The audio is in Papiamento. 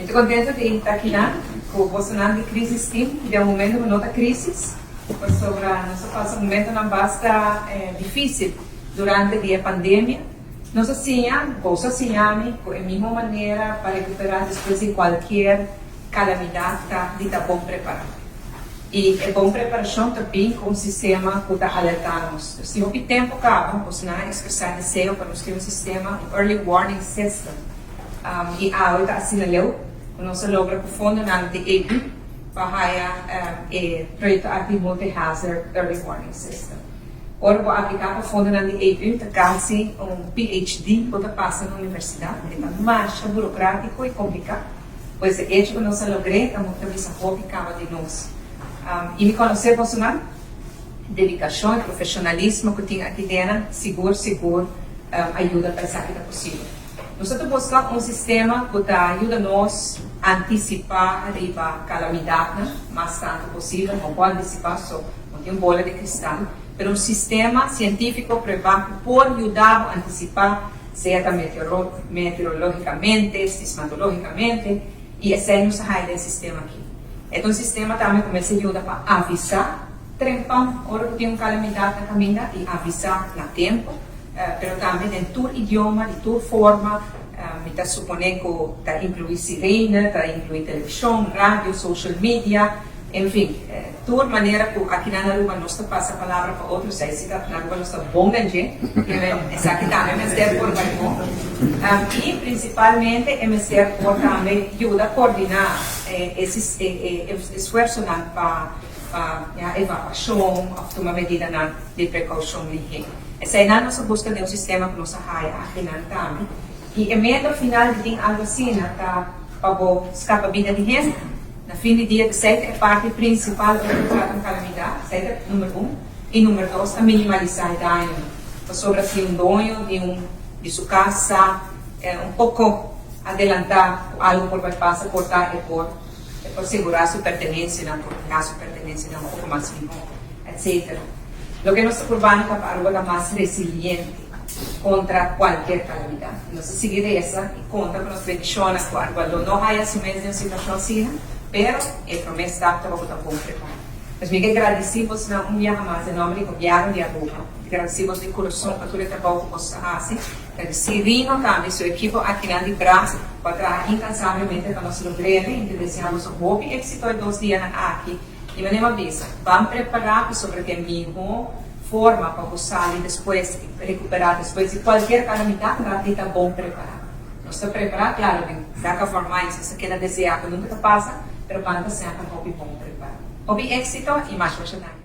Mi ta contento di ta akinan cu bosonan di Crisis Team den un momento cu no ta crisis, pasobra nos a pasa momentonan basta dificil durante di e pandemia. Nos a siña, boso a siña mi, cu e miho manera pa recupera despues di cualkier calamidad ta di ta bon prepara. Y e bon preparacion ta bin cu un sistema cu ta alerta nos. Nos tin hopi tempo caba, bosonan a expresa deseo pa nos tin un sistema, un early warning system. Y awe ta asina leu cu nos a logra cu fondonan di EU pa haya e proyecto aki Multi-Hazard Early Warning System. Ora bo aplica pa fondonan di EU ta casi un PhD bo ta pasa na universidad. E ta masha burocratico y complica. Pues e hecho cu nos a logr'e ta ta bisa hopi caba di nos. Y mi conoce bosonan dedicacion y profesionalismo cu tin aki dena sigur sigur a yuda pa esaki ta posibel. Nos ta busca un sistema cu ta yuda nos anticipa riba calamidadnan mas tanto posibel. No por anticipa so no tin un bola di cristal, pero un sistema cientifico prueba cu por yuda bo anticipa, sea ta meteorologicamente, sismatologicamente, y esey nos a haya den sistema aki. E ta un sistema tambe cu mester yuda pa avisa trempan ora cu tin un calamidad na caminda y avisa na tempo. Pero tambe den tur idioma, di tur forma, mi ta supone cu ta inclui sirene, ta inclui television, radio, social media, en fin, tur manera cu akinan na Aruba nos ta pasa palabra pa otro, esai si ta na Aruba nos ta bon den dje, esaki tambe mester por bai bon. Y principalmente e mester por tambe yuda coordina e esfuerzonan pa evacuacion of tuma medidanan di precaucion lihé. Eseinan nos a buska den un sistema ku nos a haya akinan tambe. I e meta final di tin algu asina ta pa bo skapa bida di hende. Na fin di dia esei ta e parti prinsipal ora ku trata un kalamidat, esei ta number un. I number dos ta minimalisá e dañonan. Pasobra si un doño di un di su kas sa un poko adelantá ku algu por bai pasa por ta e por e por sigurá su pertenensianan, protehá su pertenensianan un poko mas mihó, etcetera. Loke nos ta purbando ta pa Aruba ta mas resiliente kontra kualkier kalamidat. Nos ta sigui resa i konta ku nos bendishonnan ku Aruba lo no haya su mes den un situashon asina, pero e promé stap ta pa bo ta bon prepará. Pues mi ke gradisí bosnan un biaha mas den nòmber di Gobièrnu di Aruba. Mi gradisí bos di kurason pa tur e trabou ku bos ta hasi. Gradisí Rino tambe i su ekipo akinan di tras ku a traha inkansablemente pa nos logr'e. Mi ta deseá boso hopi éksito e dos dianan aki. I manera mi a bisa, ban prepará pasobra ku e mihó forma pa bo sali despues, rekuperá despues di kualkier kalamidat ta di ta bon prepará. Nos ta prepará, klaro, den back of our minds nos ta keda deseá ku nunka ta pasa, pero ban ta semper hopi bon prepará. Hopi éksito i masha masha danki.